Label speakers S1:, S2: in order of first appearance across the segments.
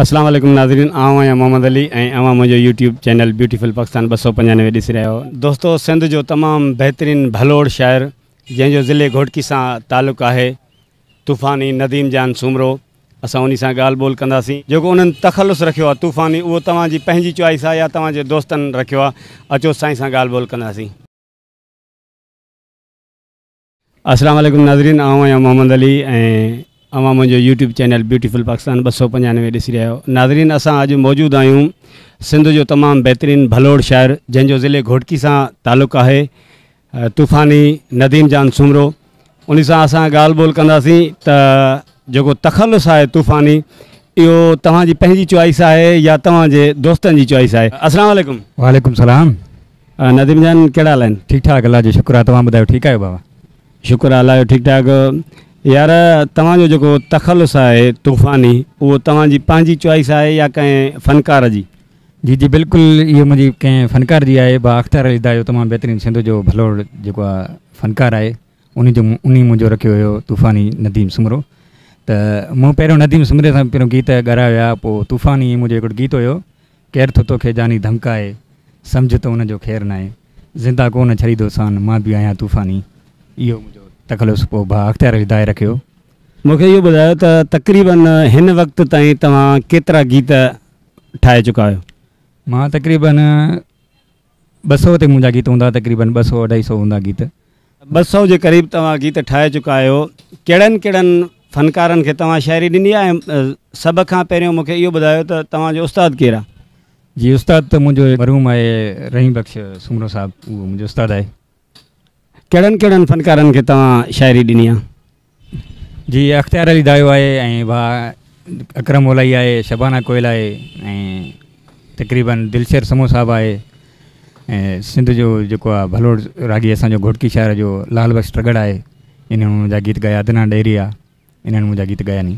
S1: اسلام عليڪم ناظرين آئون آهيان محمد علي ۽ اوهان منهنجو يوٽيوب چينل بيوٽيفل پاڪستان 295 ڏسي رهيا آهيو. دوستو سنڌ جو تمام بهترين ڀلوڙ شاعر جنهن جو ضلعي گهوٽڪي سان تعلق آهي طوفاني نديم جان سومرو اسان انهي سان ڳالهه ٻولهه ڪنداسين جيڪو انهن تخلص رکيو آهي طوفاني اهو توهان جي پنهنجي چوائس آهي يا توهان جي دوستن رکيو آهي اچو سائين سان ڳالهه ٻولهه ڪنداسين. اسلام عليڪم ناظرين آئون آهيان محمد علي ۽ اوهان منهنجو يوٽيوب چينل بيوٽيفل پاڪستان 295 ڏسي رهيا آهيو ناظرين اسان اڄ موجود آهيون سنڌ جو تمام بهترين ڀلوڙ شاعر جنهن جو ضلعي گهوٽڪي سان تعلق آهي طوفاني نديم جان سومرو ان سان اسان ڳالهه ٻولهه ڪنداسين ته جيڪو تخلص آهي طوفاني اهو توهان جي پنهنجي چوائس آهي يا توهان جي دوستن جي چوائس آهي اسلام عليڪم.
S2: وعليڪم سلام.
S1: نديم جان ڪهڙا حال آهن؟
S2: ٺيڪ ٺاڪ الله جو شڪر آهي توهان ٻڌايو ٺيڪ آهيو بابا؟
S1: شڪر آهي الله جو ٺيڪ ٺاڪ يار توهان جو جيڪو تخلص آهي طوفاني اهو توهان جي پنهنجي چوائس آهي يا ڪنهن فنڪار جي؟
S2: جي جي بلڪل اهو منهنجي ڪنهن فنڪار جي آهي با اختيار علي دايو تمام بهترين سنڌ جو ڀلوڙ جيڪو آهي فنڪار آهي انهي جو انهي منهنجو رکيو هيو طوفاني نديم سومرو ته مون پهريون نديم سومري سان پهريون گيت ڳارايا هيا پوء طوفاني منهنجو هڪڙو گيت هيو ڪير ٿو توکي جاني ڌمڪائي، سمجهه ته ان جو خير ناهي. زنده ڪو نه ڇڏيندوسان، مان به آهيان طوفاني. اهو منهنجو تخلص پوء ڀاء اختيار علي دايي رکيو.
S1: مون کي اهو ٻڌايو ته تقريباً هن وقت تائين توهان ڪيترا گيت ٺاهي چڪا آهيو؟
S2: مان تقريباً 200 تي منهنجا گيت هوندا، تقريباً 200 اڍائي سو هوندا گيت.
S1: 200 جي قريب توهان گيت ٺاهي چڪا آهيو، ڪهڙن ڪهڙن فنڪارن کي توهان شاعري ڏني آهي ۽ سڀ کان پهريون مون کي اهو ٻڌايو ته توهان جو استاد ڪير آهي؟
S2: جي استاد ته منهنجو مرحوم آهي رحيم بخش سومرو صاحب اهو منهنجو استاد آهي.
S1: ڪهڙن ڪهڙن فنڪارن کي توهان شاعري ڏني آهي؟
S2: جي اختيار علي دايو آهي ۽ ڀاء اڪرم مولائي آهي شبانه ڪوئل آهي ۽ تقريبن دلشير سمون صاحب آهي ۽ سنڌ جو جيڪو آهي ڀلوڙ راڳي اسان جو گهوٽڪي شهر جو لال بخش ٽڳڙ آهي انهن منهنجا گيت ڳايا عدنان ڏيري آهي انهن منهنجا گيت ڳايا ني.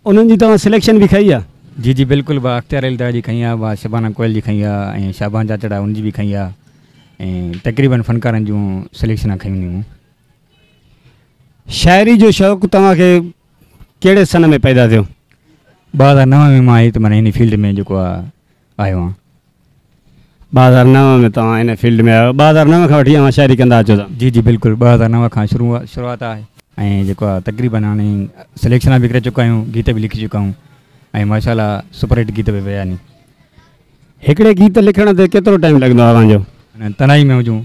S1: انهن جي توهان سليڪشن به کنئي آهي؟
S2: جي جي بلڪل ڀاء اختيار علي دايو جي کنئي آهي ڀاء شبانه ڪوئل جي کنئي آهي ۽ شعبان چاچڙ آهي ان جي به کنئي آهي ۽ تقريبن فنڪارن جون سليڪشنان کنيون ني مون.
S1: شاعري جو شوق توهان کي ڪهڙي سن ۾ پيدا ٿيو؟
S2: 2009 ۾ مان هت معنيٰ هن فيلڊ ۾ جيڪو آ آيو آهيان.
S1: 2009 ۾ توهان هن فيلڊ ۾ آيو، 2009 کان وٺي اوهان شاعري ڪندا اچو ٿا؟
S2: جي جي بلڪل 2009 کان شروعات آهي ۽ جيڪو آ تقريبن هاڻي سليڪشن به ڪري چڪا آهيون گيت به لکي چڪا آهيون ۽ ماشاء الله سپر هٽ گيت به ويا آهن.
S1: هڪڙي گيت لکڻ تي ڪيترو ٽائيم لڳندو آهي اوهان جو؟
S2: تنهائي ۾ هجون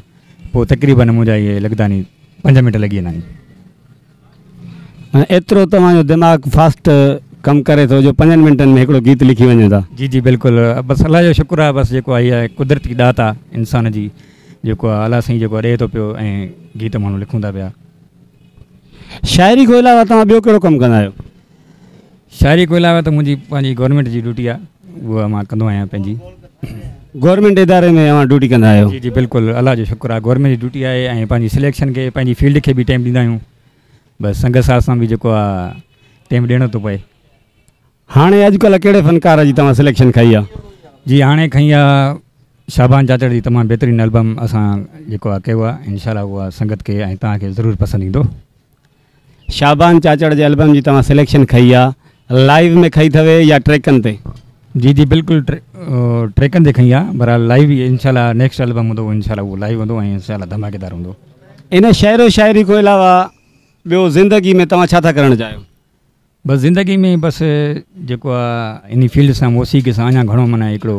S2: پوء تقريبن منهنجا اهي لڳندا ني 5 منٽ لڳي ويندا ني.
S1: معنيٰ ايترو توهان جو دماغ فاسٽ ڪم ڪري ٿو جو 5 منٽن ۾ هڪڙو گيت لکي وڃو ٿا.
S2: جي جي بلڪل بس الله جو شڪر آهي بس جيڪو آهي اها قدرتي ڏات آهي انسان جي جيڪو آهي الله سائين جيڪو ڏئي ٿو پيو ۽ گيت ماڻهو لکون ٿا پيا.
S1: شاعري کان علاوه توهان ٻيو ڪهڙو ڪم ڪندا آهيو؟
S2: شاعري کان علاوه ته منهنجي پنهنجي گورنمينٽ جي ڊيوٽي آهي اها مان ڪندو آهيان پنهنجي.
S1: گورنمينٽ اداري ۾ اوهان ڊيوٽي ڪندا آهيو؟
S2: جي جي بلڪل الله جو شڪر آهي گورنمينٽ جي ڊيوٽي آهي ۽ پنهنجي سليڪشن کي پنهنجي فيلڊ کي به ٽائيم ڏيندا آهيون بس سنگت ساٿ سان به جيڪو آهي ٽائيم ڏيڻو ٿو پئي.
S1: هاڻي اڄڪلهه ڪهڙي فنڪار جي توهان سليڪشن کنئي آهي؟
S2: جي هاڻي کنئي آهي شعبان چاچڙ جي تمام بهترين البم اسان جيڪو آهي ڪيو آهي انشاء الله اها سنگت کي ۽ توهان کي ضرور پسند ايندو.
S1: شعبان چاچڙ جي البم جي توهان سليڪشن کنئي آ لائيو ۾ کنئي اٿوي يا ٽريڪن تي؟
S2: جي جي بلڪل ٽريڪن تي کنئي آ بهرحال لائيو ئي انشاء الله نيڪسٽ البم هوندو انشاء الله اهو لائيو هوندو ۽ انشاء الله ڌماڪيدار هوندو.
S1: ان شعر و شاعري کان علاوه ٻيو زندگي ۾ توهان ڇا ٿا ڪرڻ چاهيو؟
S2: بس زندگي ۾ بس جيڪو آ انهي فيلڊ سان موسيقي سان اڃا گهڻو معنيٰ هڪڙو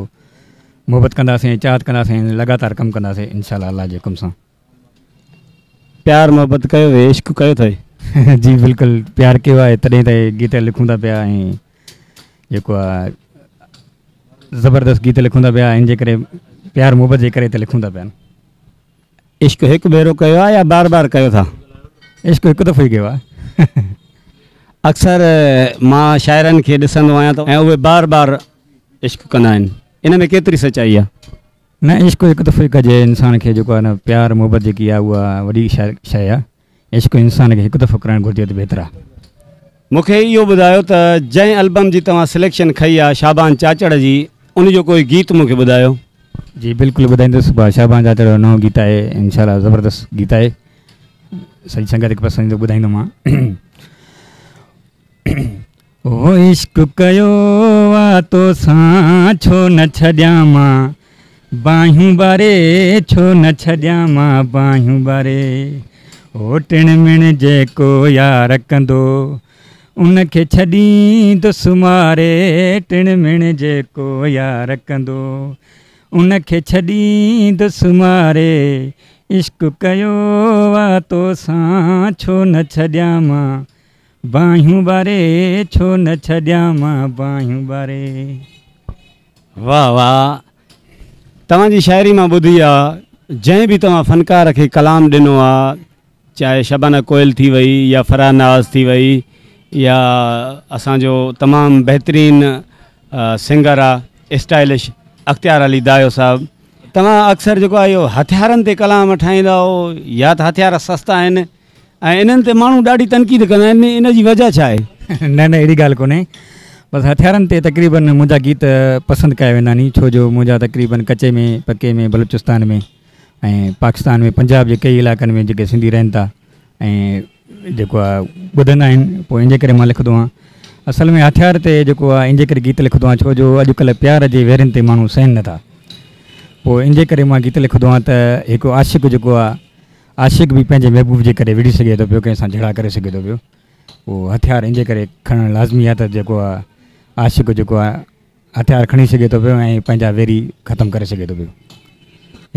S2: محبت ڪنداسين چاهت ڪنداسين لڳاتار ڪم ڪنداسين انشاء الله الله جي حڪم سان.
S1: پيار محبت ڪيو وي عشق ڪيو اٿئي.
S2: جي بلڪل پيار ڪيو آهي تڏهن ته هي گيت لکون ٿا پيا ۽ جيڪو آهي زبردست گيت لکون ٿا پيا ان جي ڪري پيار محبت جي ڪري ته لکون ٿا پيا.
S1: عشق هڪ ڀيرو ڪيو آهي يا بار بار ڪيو ٿا؟
S2: عشق هڪ دفعو ئي ڪيو آهي.
S1: اڪثر مان شاعرن کي ڏسندو آهيان ته اهي بار بار عشق ڪندا آهن ان ۾ ڪيتري سچائي آهي؟
S2: نه عشق هڪ دفعو ئي ڪجي انسان کي جيڪو آهي نه پيار محبت جيڪي آهي اها وڏي شيء آهي عشق انسان کي هڪ دفعو ڪرڻ گهرجي ته بهتر آهي.
S1: مون کي اهو ٻڌايو ته جنهن البم جي توهان سليڪشن کنئي آهي شعبان چاچڙ جي ان جو ڪوئي گيت مون کي ٻڌايو.
S2: جي بلڪل ٻڌائيندس ڀاء شعبان چاچڙ جو نئون گيت آهي انشاء الله زبردست گيت آهي سڄي سنگت کي پسند ايندو ٻڌائيندو مان. او عشق ڪيو آ آ توسان ڇو نه ڇڏيان مان باهيون ٻاري ڇو نه ڇڏيان مان باهيون ٻاري او ٽڻ مڻ جيڪو يار ڪندو ان کي ڇڏيندس ماري ٽڻ مڻ جيڪو يار ڪندو ان کي ڇڏيندس ماري عشق ڪيو آ توسان ڇو نه ڇڏيان مان باهيون ٻاري ڇو نه ڇڏيان مان باهيون ٻاري.
S1: واھ واھ توهان جي شاعري مان ٻڌي آ جنهن به توهان فنڪار کي ڪلام ڏنو آ چاهي شبانه ڪوئل ٿي وئي يا فرح ناز ٿي وئي يا اسان جو تمام بهترين سنگر آ اسٽائلش اختيار علي دايو صاحب توهان اڪثر جيڪو آ اهو هٿيارن تي ڪلام ٺاهيندا آهو يا ته هٿيار سستا آهن ۽ انهن تي ماڻهو ڏاڍي تنقيد ڪندا آهن ان جي وجه ڇا آهي؟
S2: نه نه اهڙي ڳالهه ڪونهي بس هٿيارن تي تقريبن منهنجا گيت پسند ڪيا ويندا آهن ڇو جو منهنجا تقريبن ڪچي ۾ پڪي ۾ بلوچستان ۾ ۽ پاڪستان ۾ پنجاب جي ڪئي علائقن ۾ جيڪي سنڌي رهن ٿا ۽ جيڪو آهي ٻڌندا آهن پوء ان جي ڪري مان لکندو آهيان اصل ۾ هٿيار تي جيڪو آهي ان جي ڪري گيت لکندو آهيان ڇو جو اڄڪلهه پيار جي ويرين تي ماڻهو سهن نٿا پوء ان جي ڪري مان گيت لکندو آهيان ته هڪ عاشق جيڪو آهي عاشق به پنهنجي محبوب جي ڪري وڙهي سگهي ٿو پيو، ڪنهن سان جهيڙا ڪري سگهي ٿو پيو. اهو هٿيار ان جي ڪري کڻڻ لازمي آهي ته جيڪو آهي عاشق جيڪو آهي هٿيار کڻي سگهي ٿو پيو ۽ پنهنجا ويري ختم ڪري سگهي ٿو پيو.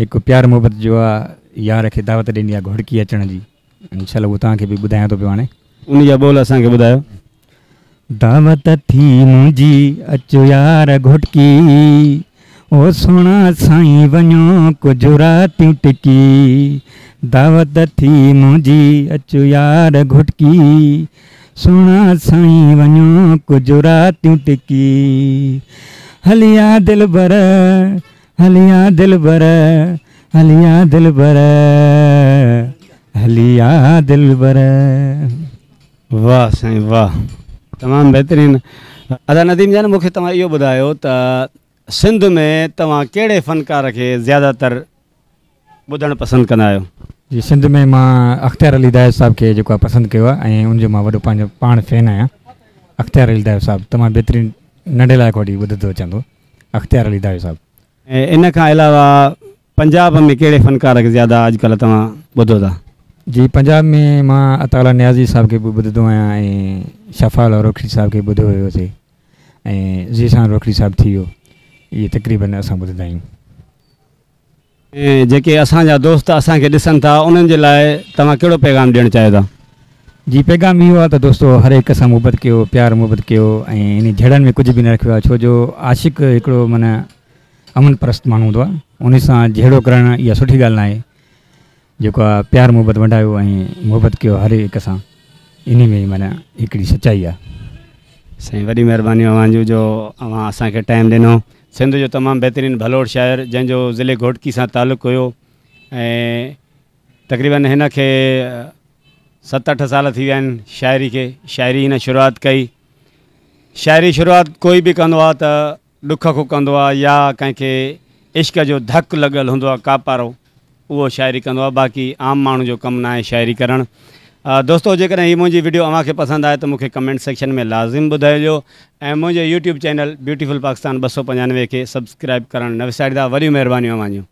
S2: هڪ پيار محبت جو آهي يار کي دعوت ڏني آهي گهوڙڪي اچڻ جي انشاء الله اهو توهان کي به ٻڌايان ٿو پيو هاڻي.
S1: ان جا ٻول اسان کي ٻڌايو.
S2: دعوت ٿي منهنجي اچ يار گهوٽڪي او سهڻا سائين وڃو ڪجهه راتيون ٽڪي دعوت ٿي منهنجي اچ يار گهوٽڪي سهڻا سائين وڃو ڪجهه راتيون ٽڪي هليا دلبر هليا دلبر هليا دلبر هليا دلبر.
S1: واه سائين واه تمام بهترين ادا نديم جان مونکي توهان اهو ٻڌايو ته سنڌ ۾ توهان ڪهڙي فنڪار کي زياده تر ٻڌڻ پسند ڪندا آهيو.
S2: جي سنڌ ۾ مان اختيار علي دايو صاحب کي جيڪو آهي پسند ڪيو آهي ۽ ان جو مان وڏو پنهنجو پاڻ فين آهيان اختيار علي دايو صاحب تمام بهترين ننڍي لاء کان وٺي ٻڌندو اچان ٿو اختيار علي دايو صاحب.
S1: ۽ ان کان علاوه پنجاب ۾ ڪهڙي فنڪار کي زياده اڄ ڪلهه توهان ٻڌو ٿا؟
S2: جي پنجاب ۾ مان عطاء الله نيازي صاحب کي به ٻڌندو آهيان ۽ شفا الله روکڙي صاحب کي ٻڌو هيوسي ۽ ذيشان روکڙي صاحب ٿي ويو اهي تقريبن اسان ٻڌندا آهيون.
S1: ۽ جيڪي اسان جا دوست اسان کي ڏسن ٿا انهن جي لاء توهان ڪهڙو پيغام ڏيڻ چاهيو ٿا؟
S2: جي پيغام اهو آهي ته دوستو هر هڪ سان محبت ڪيو پيار محبت ڪيو ۽ انهي جهيڙن ۾ ڪجهه به نه رکيو آهي ڇو جو عاشق هڪڙو معنيٰ امن پرست ماڻهو هوندو آهي انهي سان جهيڙو ڪرڻ اها سٺي ڳالهه ناهي جيڪو آهي پيار محبت ونڊايو ۽ محبت ڪيو هر هڪ سان انهي ۾ معنيٰ هڪڙي سچائي آهي.
S1: سائين وڏي مهرباني اوهان جون جو اوهان اسان کي ٽائيم ڏنو. سنڌ جو تمام بهترين ڀلوڙ شاعر جنهن جو ضلعي گهوٽڪي سان تعلق هيو ۽ تقريبن هن کي ست اٺ سال ٿي ويا آهن شاعري کي شاعري هن شروعات ڪئي شاعري شروعات ڪوئي به ڪندو آهي ته ڏک کان ڪندو آ يا ڪنهن کي عشق جو ڌڪ لڳل هوندو آ ڪاپارو اهو شاعري ڪندو آ باقي عام ماڻهو جو ڪم ناهي شاعري ڪرڻ دوستو جيڪڏهن هي منهنجي وڊيو اوهان کي پسند آئي ته مونکي ڪمينٽ سيڪشن ۾ لازم ٻڌائجو ۽ منهنجي يوٽيوب چينل بيوٽيفل پاڪستان 295 کي سبسڪرائب ڪرڻ نه وساريندا وڏيون مهربانيون اوهان جون.